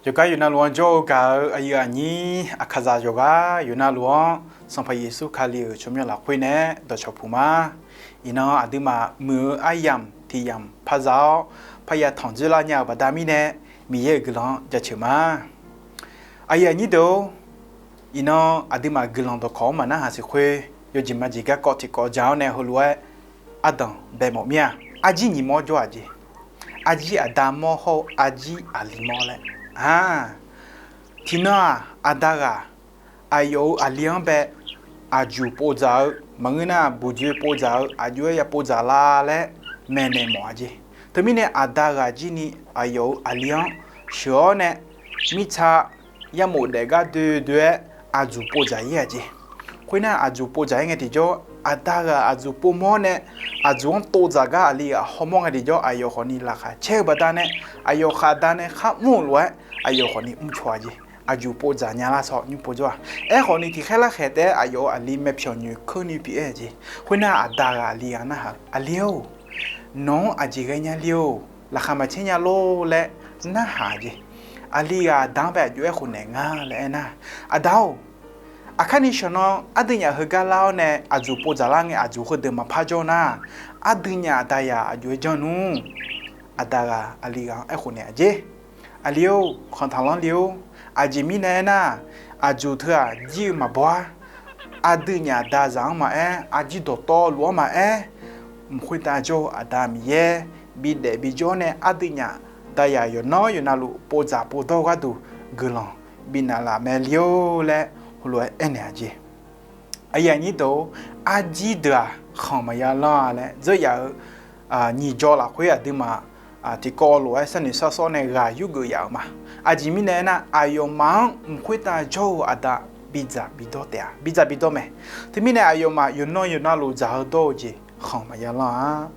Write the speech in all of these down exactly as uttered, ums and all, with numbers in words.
Yawqgar yawqnavluf-anr jawr-eu gaq-eu aqyuif aqnyir Aqkaqzaq yawqghaq yawqnavluf-anr, Sanqpaq Yeqsur Kali-euq tsawrmyanr lafkhoer nae dawqcawq puq ma. Iqnan aqduimaf muiq-eu aryamq tiq yamq par za-awr, parya tanq dzoerlar nya-euq baqda mirnae, Miqyaer-euq guiqlanq-anr jaceuq ma. Aqyuif aqnyir deuq-or, iqnan aqduimaf guiqlanq dawqkawq-anr maqnarhaq siq khoer, yawjeq majeq garkawv tiqkawv ja-awr nae heulof-aer ardanq bae mawf mir-a. Arjir nyiq mawr jawr-aq jeq. Arjir aqda mawr hawr-eu arjir aqli mawr laer. Aq, tiqnan-aq, aqda ghaq aqyawf-euq aqli-anr bae aqjuq povdzaq-eu maqngeur nar, buqdzoe povdzaq-eu aqjox-aer ya povdzaq la laer maeqnaeq mawf-a jeq. Teumirnae aqda ghaq jir ni aqyawf-euq aqli-anr sheuq-awr nae, mirtsa yamof daef gar doe doe-aer aqjuq povdzaq-ir-aq jeq. Khoernar, aqjuq povdzaq-ir ngae tiqjawr, aqda ghaq aqjuq povmawr nae, aqjuq-anr tovdzaq gar aqli ghaq hawmawr ngae tiqjawr, aqyawf khawfni laqkhaq caer-eu baqdanae, aqyawf khaqda nae khar mr-euq lof-aer aqyawf khawfni mrcaw-a jeq. Aqjuq povdzaq nya lar saw nymr povjawr-aq. Aerkhawfni tiqkhaer larkhaeq taef-aer aqyawf-euq aqli myavpyawq nyoeq keuvni pyeuf-aer-aq jeq. Khoernar, aqda ghaq aqli ghaq narhaq-eu, Aqli-or, nawq-anr aqjeq ghaenya le-or, laqkhaq maqcaer nya lor laer narhaq-aq jeq. Aqli ghaq aqda-anr bae aqjox-aer khofnaeq nga laer aernar, Aqda-or, aqkar ni shawq nan ardui nyaf heugar lar-awr nae aqjuq povdzaq lar ngae, aqjuq heudeuq maqpar jawr nar, ardui nyaf aqda yaq aqjox-aer janr nmr. Aqda ghaq aqli ghaq-anr aerkhof naeq-aq jeq. Aqli-or, khanqtaq lanr le-or, aqjeq mirnae aernar, aqjuq teu-aq jir-eu maqbaw-ar. Aqdui nyaf aqda zaq-anr maqaer, arjir dawqtawvluf-anr maqaer, mq khoertav jawr-eu Aqda Miqyaer bidaef bijawr nae ardui nyaf dayaq yawqnan yawqnavluf povdzaq povdawr-eu gharduq guiqlanq bifnaeq laf mae le-or laer heulof-aer aernaeq-aq jeq. Aqyuif aqnyir deuq-or, arjir deuq-aq khanq maqya lanr-a laer dzeur yaf-eu nyiq jaw lafkhoer aqduimaf tiqkawv lof-aer sharnoeq sharsawr nae ghaq yurgeuf yaf-euq ma. Aqjeq mirnae aernar, aqyawfmaf-anr mq khoertav jawr-eu Aqda bidzaq bidawr taef-a, bidzaq bidawr mae. Teumirnae aqyawfmaf yawqnan yawqnavluf dzaq-eu dawr-eu jeq khanq maqya lanr-a.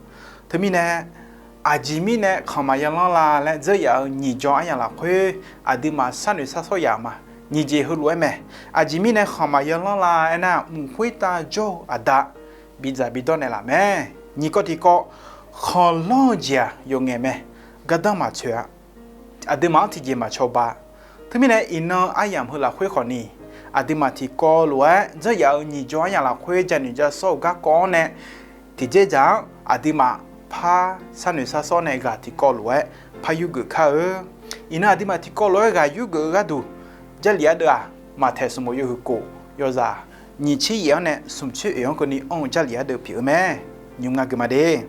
Teumirnae aqjeq mirnae khanq maqya lanr la laer dzeur yaf-eu nyiq jaw aryamq lafkhoer aqduimaf sharnoeq sharsawr yaf-euq ma. Nyiq jeq heulof-aer mae. Aqjeq mirnae khanq maqya lanr la aernar, mq khoertav jawr-eu Aqda bidzaq bidawr naeqlaf mae. Nyiq kawv tiqkawv, khanq lanr-eu jeq-aq yawf ngaeq mae. Gardanr maqtsoeq-a. Aqduimaf-anr tiqjeq maqcawba. Teumirnae iqnan aryamq heu lafkhoer khawfni, aqduimaf tiqkawv lof-aer dzeur yaf-eu nyiq jaw aryamq lafkhoer janoeq jasawr-eu garkawv-anr nae, tiqjeqdzaq-anr aqduimaf par sharnoeq sharsawr nae ghaq tiqkawv lof-aer par yurgeuf kar-eu. Iqnan aqduimaf tiqkawv lof-aer ghaq yurgeuf-eu gharduq, Jarlif ardeuv-aq, Maqtaeq smq bof yawhuiq kof yawzaq nyiq tser yaef-anr nae smq tser oeq-anr keuvni anr-eu Jarlif ardeuv pyeuf-eu mae. Nymr ngar gui ma de.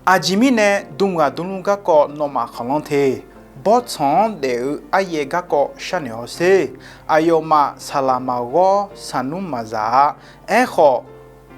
Aqjeq mirnae dm ghaq dm lmr garkawv nawmaf khanqlanr te. Bawrtsanq-anr daef-eu aryaer garkawv sharnoeq hawsher. Aqyawfmaf saqlaq maqghawr saqnmr maqzaq-a. Aerkhawf,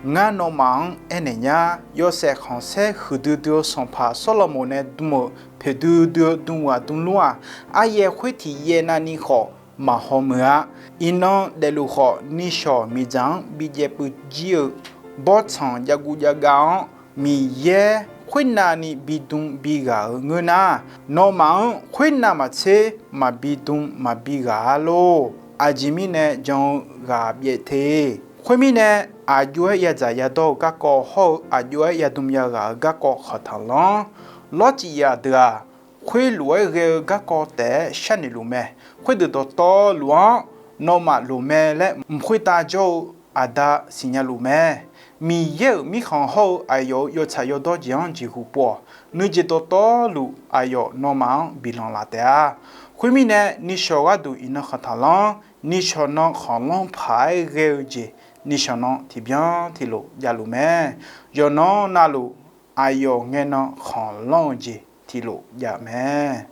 ngar nawmaf-anr aernaeq nyar, yawshaef khanqsaer huiqdui dui-eu sanqpaq Sawrlaqmoq nae dm-euq poeqdui dui-eu dm ghaq dm lmr-aq, aryaer khoer tiq yaer navni khawf maqhaw meuq-a. Iqnan daefluf khawf, nishawq miqdzaq-anr bi jaev puiv jir-eu bawrtsanq javguv javgav-anr, Miqyaer khoernavni bidm bighaq-euq ngeur nar, nawmaf-anr khoernav maqtser maqbi dm maqbi ghaq-ar lor. Aqjeq mirnae jan-eu ghaq byaev te. Khoermirnae, aqjox-aer yadzaq yadawr-eu garkawv hawr-eu aqjox-aer yadm yaghaq-eu garkawv khanqtaq lanr. Lawrcif yaq deuq-aq, khoerlof-aer ghae-eu garkawv taef-aer sharnoeq luf mae. Khoerdeuq dawqtawvluf-anr nawmaf loq mae laer mq khoertav jawr-eu Aqda siqnya luf mae. Miqyaer-euq mirkhanq hawr-eu aqyawf-euq yawtsaq yawdawr jeq-anr jeqhu pov-awq. Nuijeq dawqtawvluf aqyawf nawmaf-anr bilanq laf taef-a. Khoermirnae, nishawq gharduq iqnan khanqtaq lanr. Nishawq nan khanqlanr paq-aer ghae-eu jeq, nishawq nan tiqbyan tiqlof javluf mae. Yawqnan navluf, aqyawf ngae nan khanqlanr-eu jeq tiqlof jav-eu mae.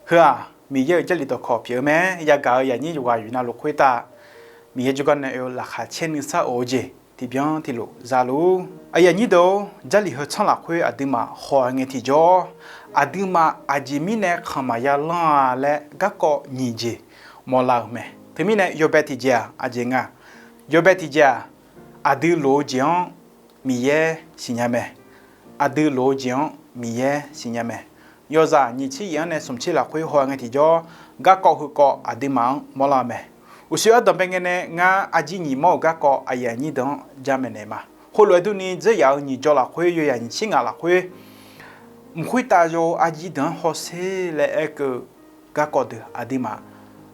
Heu-aq, Miqyaer-euq Jarlif dawqkawq pyeuf-eu mae. Yagaq-euq yaqnyir yawqghaq yawqnavluf khoertav, Miqyaer jawrgar nae oe-eu laqkhaq caer nuisar of-eu jeq tiqbyan tiqlof za luf-ur. Aqyuif aqnyir deuq-or, Jarlif heu tsanr lafkhoer aqduimaf haw-a ngae tiqjawr, aqduimaf aqjeq mirnae khanq maqya lanr-a laer garkawv nyiq jeq mawrlar-euq mae. Teumirnae yawbae tiqjeq-aq aqjeq nga. Yawbae tiqjeq-aq, aqdui loq-eu jeq-anr Miqyaer siqnya mae. Aqdui loq-eu jeq-anr Miqyaer siqnya mae. Yawzaq nyiq tser yaef-anr nae smq tser lafkhoer haw-a ngae tiqjawr, garkawv heukawv aqduimaf-anr mawrlar-eu mae. Uqshoe ardanqbae ngae nae ngar arjir nyiq mawr-euq garkawv aqyuif aqnyir deuq-anr jamaeq naeq ma. Heulof-aer durni, dzeur yaf-euq nyiq jaw lafkhoer, yawyaq nyiq tser ngaq lafkhoer, mq khoertav yaw-eu arjir deuq-anr hawsher laer aerkeuv garkawv deuq aqduimaf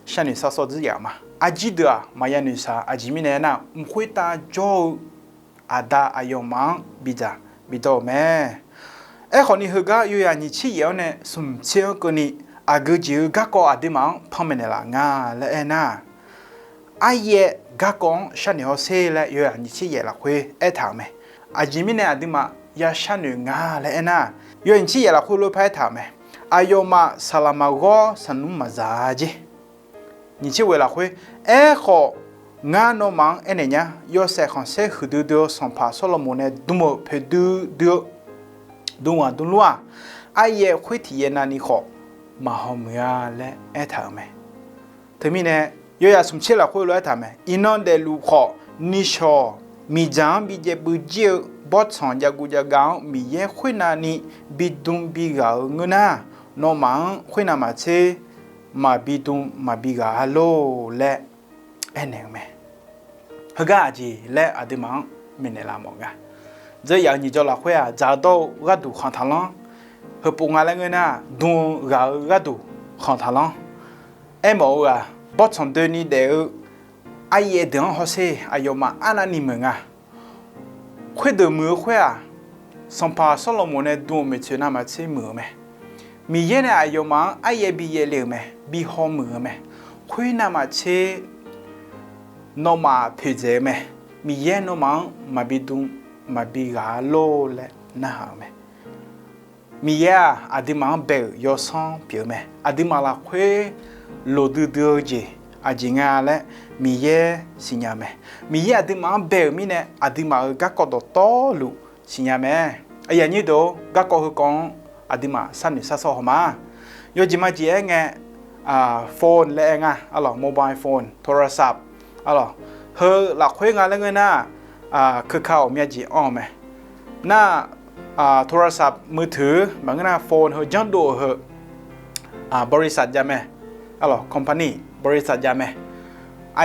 sharnoeq sharshawr dzeur yaf ma. Arjir deuq-aq maqya noeqshaq. Aqjeq mirnae aernar, mq khoertav jawr-eu aqda aqyawfmaf-anr bidzaq bidawr-eu mae. Aerkhawf ni, heugar yawyaq nyiq tser yaef-anr nae smq tser-anr keuvni, aqgeu jeq-eu garkawv aqduimaf-anr panmaeq naeqlaf nga laer aernar, aryaev garkawv-anr sharnoeq hawsher laer yawyaq nyiq tser yaef lafkhoer aertaq-euq mae. Aqjeq mirnae aqduimaf ya sharnoeq nga laer aernar, yawyaq nyiq tser yaef lafkhoer lof-aer par aertaq-euq mae. Aqyawfmaf saqlaq maqghawr saqnmr maqzaq jer. Nyiq tser ghoeq lafkhoer, aerkhawf, ngar nawmaf-anr aernaeq nya, yawshaef khanqsaer huiqdui dui-eu sanqpaq Sawrlaqmoq nae dm-euq poeqdui dui-eu dm ghaq dm lur-aq, aryaev khoer tiq yaev navni khawf maqhaw muiq-a laer aertaq-euq mae. Teumirnae, yawyaq smq tser lafkhoer lof-aer aertaq mae. Iqnan daefluf khawf, nishawq miqdzaq-anr bijaev buiv jir-eu bawrtsanq jav guv jav gav-anr Miqyaer khoernavni bidm bighaq-eu ngeur nar, nawmaf-anr khoernav maqtser maqbi dm maqbi ghaq-a lor laer aernaeq-eu mae. Heugar aqjeq laer aqduimaf-anr maeqnaeq laf mawf nga. Dzeur yaf-euq nyiq jawr lafkhoer-aq, dzaq-eu dawr-eu gharduq khanq taqlanr. Heupov nga laer ngeur nar, dm-eu ghaq-eu gharduq khanq taqlanr. Aermawf-eu-aq, bawrtsanq doeni daef-eu aryaev deuq-anr hawsher aqyawfmaf arnavni meuq nga. Khoerdeuq muiq-eu khoer-aq, sanqpaq Sawrlaqmoq nae dm-euq maeqtsoeq navmaqtser muiq-euq mae. Miqyaer nae aqyawfmaf-anr aryaev bi yaevle-euq mae, bi hawmuiq-eu mae. Khoer navmaqtser nawmaf poeqdzaeq-eu mae. Miqyaer nawmaf-anr maqbi dm maqbi ghaq-a lor laer narhaq-euq mae. Miqyaer-aq, aqduimaf-anr bae-euq yawsanr pyeuf-eu mae. Aqduimaf lafkhoer loqdui dui-eu jeq aqjeq nga laer Miqyaer siqnya mae. Miqyaer aqduimaf-anr bae-euq mirnae, aqduimaf-euq garkawv dawqtawvluf siqnya mae. Aqyuif aqnyir deuq-or, garkawv heukawv-anr aqduimaf sharnoeq sharsawr haw ma. Yawjeq majeq aer ngae, phone laer aer nga, arlawq, mobile phone, โทรศัพท์, arlawq, heu lafkhoer nga laer ngeur nar, keuka ghawqmya jeq anr-eu mae. Nar, โทรศัพท์มือถือ maqngeur nar phone heu janrdov-euq heu บริษัท jav mae, arlawq, company, บริษัท jav mae.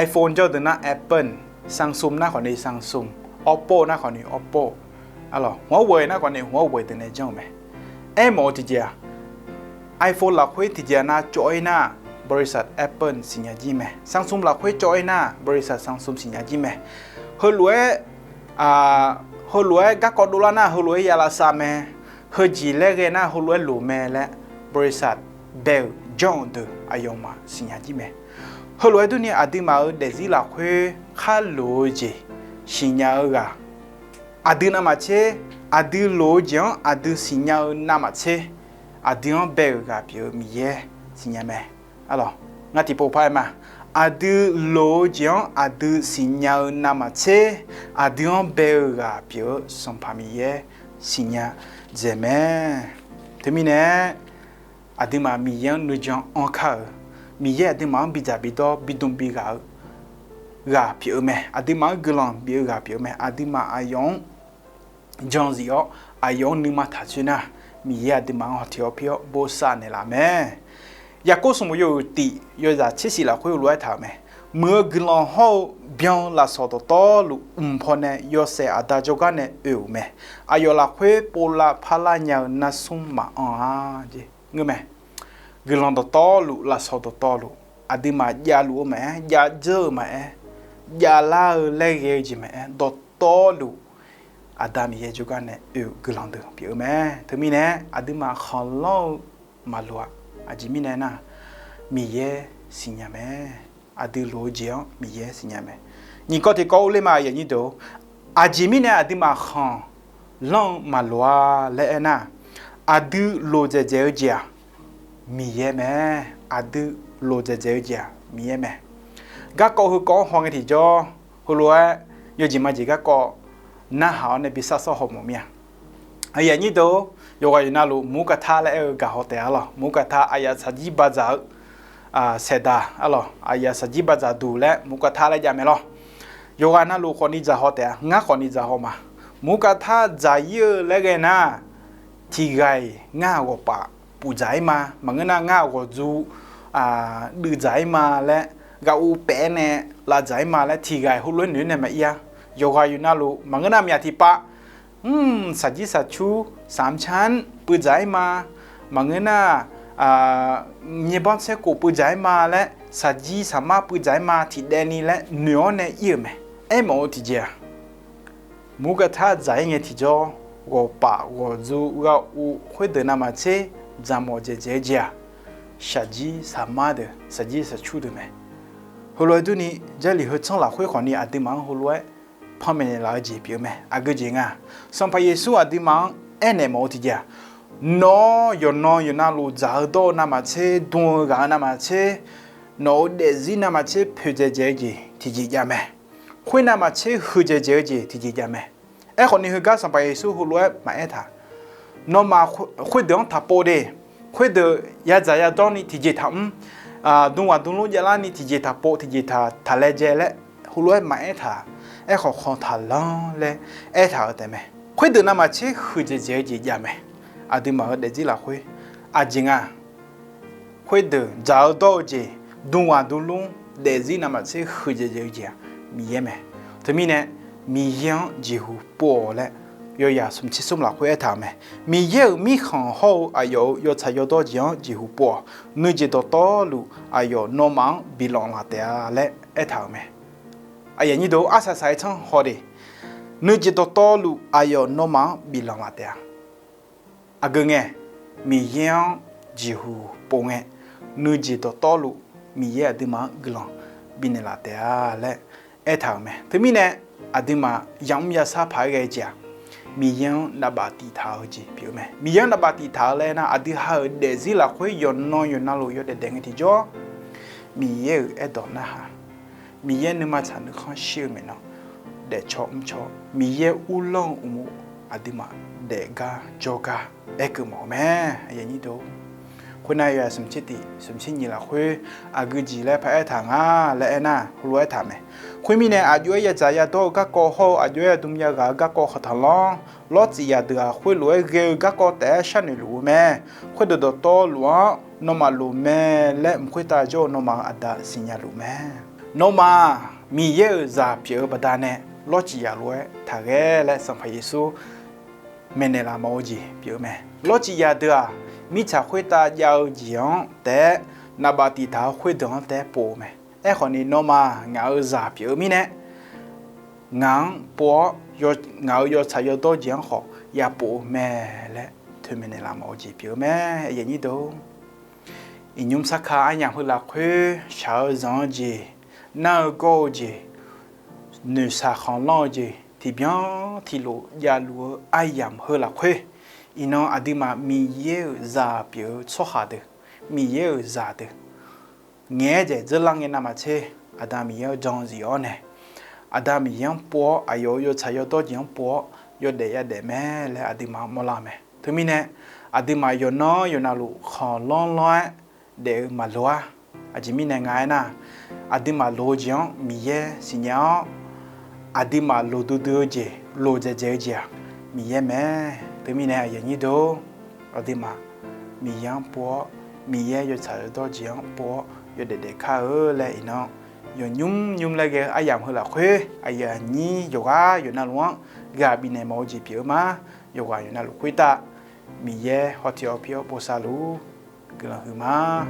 iPhone jawr deuq nar Apple, Samsung nar khawfni Samsung, Oppo nar khawfni Oppo, arlawq, Huawei nar khawfni Huawei deuq nae janr-eu mae. Aermawf-eu tiqjeq-aq, iPhone lafkhoer tiqjeq nar cawv-ir nar, บริษัท Apple siqnya jir mae. Samsung lafkhoer cawv-ir nar, บริษัท Samsung siqnya jir mae. Heulof-aer, heulof-aer garkawv dovlar nar heulof-aer ya lavsav mae. Heujeq laer ghae nar heulof-aer loq mae laer บริษัท bae-euq janr-eu deuq aqyawfmaf siqnya jir mae. Heulof-aer durni aqduimaf-euq daefzir lafkhoer khar loq-eu jeq siqnya-eu ghaq, aqdui navmaqtser, aqdui loq-eu jeq-anr aqdui siqnya-eu navmaqtser, aqdui-anr bae-euq ghaq pyeuf-eu Miqyaer siqnya mae. Arlawq, ngar tiqpov par-aer ma. Aqdui loq-eu jeq-anr aqdui siqnya-eu navmaqtser, aqdui-anr bae-euq ghaq pyeuf-eu Sanqpaq Miqyaer siqnya dzaeq mae. Teumirnae, aqduimaf Miqyaer-anr nuijan anr kar-euq, Miqyaer aqduimaf-anr bidzaq bidawr bidm bighaq-eu ghaq pyeuf-eu mae. Aqduimaf-anr guiqlanq bif-eu ghaq pyeuf-eu mae. Aqduimaf aqyawf-anr jan zif-awr, aqyawf-anr nuima taq tsoer nar, Miqyaer aqduimaf-anr hawteq hawpir-awr bosav naeqlaf mae. Yaqkov sanqbof yawhuiq tiq yawzaq tser shif lafkhoer heulof-aer taq-euq mae. Muiq-eu guiqlanq hawr-eu byan-eu lafsawq dawqtawvluf mq pawnae yawshaef aqda jawrgar nae oe-euq mae. Aqyawf lafkhoer povlav parlar nya-eu narsmr maqanr-a jeq ngeur mae. Guiqlanq dawqtawvluf, lafsawq dawqtawvluf, aqduimaf javluf-eu maqaer, jav dzeur-eu maqaer, javlar-eu laer ghae-eu jeq maqaer, dawqtawvluf Aqda Miqyaer jawrgar nae oe-eu guiqlanq deuq pyeuf-eu mae. Teumirnae aqduimaf khanqlanr-eu maqloq-a. Aqjeq mirnae nar, Miqyaer siqnya mae. Aqdui loq-eu jeq-anr Miqyaer siqnya mae. Nyiq kawv tiqkawv urler ma, aqyuif aqnyir deuq-or, aqjeq mirnae aqduimaf khanqlanr-eu maqloq-a laer aernar, aqdui loqdzaeq dzaeq-eu jeq-aq, Miqyaer mae. Aqdui loqdzaeq dzaeq-eu jeq-aq Miqyaer mae. Garkawv heukawv-anr hawngae tiqjawr, heulof-aer yawjeq majeq garkawv narhaq-awr nae bi sar sawr haw mawf mir-a. Aqyuif aqnyir deuq-or, yawqghaq yawqnavluf murkata laer aer-eu gaqhaw taef-a lawq. Murkata aqyaf saqjir badzaq-eu saeqdaq-a lawq. Aqyaf saqjir badzaq duq laer murkata laer jav mae lawq. Yawqghaq navluf khawfni dzaqhaw taef-a, ngar khawfni dzaqhaw ma. Murkata dzaq-ir-eu laer ghae nar, tiqghaq-iq ngar ghawqpaf pufdzaq-ir ma. Maqngeur nar ngar ghawqdzu duidzaq-ir ma laer, ghav-u paef-aer nae lavdzaq-ir ma laer tiqghaq-iq heulof-aer noeq-aer nae maqir-a. Yawqghaq yawqnavluf maqngeur nar myaq tiqpav, mr, saqjir saqcur, samqcan puivdzaq-ir ma. Maqngeur nar nyaebanr tsaer khof puivdzaq-aer ma laer, shaqjir shaqmar puivdzaq-aer ma tiqdaev ni laer noeq-awr nae ir-euq mae. Aermawf-eu tiqjeq-aq, murgaq tar dzaq-ir ngae tiqjawr, ghawqpaf ghawqdzu ghaq uv khoerdeuq navmaqtser dzaqmawf dzaeqdzaeq-eu jeq-aq, shaqjir shaqmar deuq, shaqjir shaqcur deuq mae. Heulof-aer durni, Jarlif heu tsanr lafkhoer khawfni aqduimaf-anr heulof-aer panmaeq naeqlaf-eu jeq pyeuf-eu mae. Aqgeu jeq nga, Sanqpaq Yeqsur aqduimaf-anr aernaeq mawf-eu tiqjeq-aq, nawr yawqnan yawqnavluf dzaq-eu dawr-eu navmaqtser, dm-eu ghaq-eu navmaqtser, nawq-euq daefzir navmaqtser poeqdzaeq dzaeq-eu jeq tiqjeq jav mae. Khoer navmaqtser huiqdzaeq dzaeq-eu jeq tiqjeq jav mae. Aerkhawfni heugar Sanqpaq Yeqsur heulof-aer maqaer taq. Nawmaf khoerdeuq-anr taqpov de. Khoerdeuq yadzaq yadawr ni tiqjeq taqmr, dm ghaq dm lmr javlar ni tiqjeq taqpov, tiqjeq taq taqlaejae laer heulof-aer maqaer taq. Aerkhawf khanq taqlanr laer aertaq-euq taefmae. Khoerdeuq navmaqtser huiqdzaeq dzaeq-eu jeq jav mae. Aqduimaf-euq daefzir lafkhoer aqjeq nga. Khoerdeuq dzaq-eu dawr-eu jeq, dm ghaq dm lmr daefzir navmaqtser huiqdzaeq dzaeq-eu jeq-aq, Miqyaer mae. Teumirnae, Miqyaer-anr jeqhu pov-awq laer, yawyaq smq tser smr lafkhoer aertaq-euq mae. Miqyaer-euq mirkhanq hawr-eu aqyawf-euq yawtsaq yawdawr jeq-anr jeqhu pov-awq. Nuijeq dawqtawvluf aqyawf nawmaf-anr bilanq laf taef-a laer aertaq-euq mae. Aqyuif aqnyir deuq, arsaq saq-aer tsanr haw de. Nuijeq dawqtawvluf aqyawf nawmaf-anr bilanq laf taef-a. Aqgeu ngae, Miqyaer-anr jeqhu pov ngae, nuijeq dawqtawvluf Miqyaer aqduimaf-anr guiqlanq bifnaeq laf taef-a laer aertaq-euq mae. Teumirnae, aqduimaf yamr yasar paq-aer ghae-eu jeq-aq, Miqyaer-anr navbaf tiftaq-eu jeq pyeuf-eu mae. Miqyaer-anr navbaf tiftaq-eu laer nar, aqdui ha-euq daefzir lafkhoer yawqnan yawqnavluf yawdaef daef ngae tiqjawr, Miqyaer-euq aerdawq narhaq, Miqyaer nuima tsaq nuikhanr shir-eu maeqnan, daefcaw mrcaw, Miqyaer uvlanr-eu uqmov aqduimaf daefgar jawrgar aerkeuv mawf-eu mae. Khoernar, yawyaq smq tser tiq smq tser nyiq lafkhoer aqgeu jeq laer paraer taq nga laer aernar, heulof-aer aertaq mae. Khoermirnae, aqjox-aer yadzaq yadawr-eu garkawv hawr-eu aqjox-aer yadm yaghaq-eu garkawv khaqtaqlanr, lawrtsif yaq deuq-aq, khoerlof-aer ghae-eu garkawv taef-aer sharnoeq luf-eu mae. Khoerdeuq dawqtawvluf-anr nawmaf loq mae laer, mq khoertav jawr-eu nawmaf-euq Aqda siqnya luf mae. Nawmaf-aq, Miqyaer-euq zaq pyeuf-eu baqdanae, lawrtsif yaq lof-aer taqghae laer Sanqpaq Yeqsur maeqnaeq laf mawf-eu jeq pyeuf-eu mae. Lawrtsif yaq deuq-aq, mirtsaq khoertav jav-eu jeq-anr taef-aer, navbaf tiftaq-eu khoerdeuq-anr taef-aer pov-eu mae. Aerkhawfni, nawmaf ngaq-euq zaq pyeuf-eu mirnae, ngaq-anr pov-awr, ngaq-euq yawtsaq yawdawr jeq-anr khawf yapov-eu mae laer toeqmaeq naeqlaf mawf-eu jeq pyeuf-eu mae. Iqnymr sarkar aryamq heu lafkhoer shaq-eu zanq-eu jeq, nar-eu gawr-eu jeq, noeqshaq khanqlanr-eu jeq tiqbyan tiqlof javluf-eu aryamq heu lafkhoer, iqnan aqduimaf Miqyaer-euq zaq pyeuf-eu tsawrhaq deuq, Miqyaer-euq zaq deuq, ngaeq-aer dzaeq dzeurlar ngae navmaqtser, Aqda Miqyaer-anr jan zif-awr nae, Aqda Miqyaer-anr pov-awr, aqyawf-euq yawtsaq yawdawr jeq-anr pov-awr, yawdaef yadaef mae laer aqduimaf mawrlar-eu mae. Teumirnae, aqduimaf yawqnan yawqnavluf khanqlanr lanr-aer daef-eu maqloq-ar. Aqjeq mirnae nga aernar, aqduimaf loq-eu jeq-anr Miqyaer siqnya-awr, aqduimaf loqdui dui-eu jeq, loqdzaeq dzaeq-eu jeq-aq, Miqyaer mae. Teumirnae aqyuif aqnyir deuq, aqduimaf Miqyaer-anr pov-awr, Miqyaer yawtsaq yawdawr jeq-anr pov-awr yawdaef daef kar-eu laer iqnan, yawnymr nymr laer ghae-eu aryamq heu lafkhoer aqyuif aqnyir yawqghaq yawqnavluf-anr ghaq bifnaeq mawf-eu jeq pyeuf-eu ma. Yawqghaq yawqnavluf khoertav Miqyaer hawteq hawpir-awr bosav luf-ur. Guiqlanq huiqma.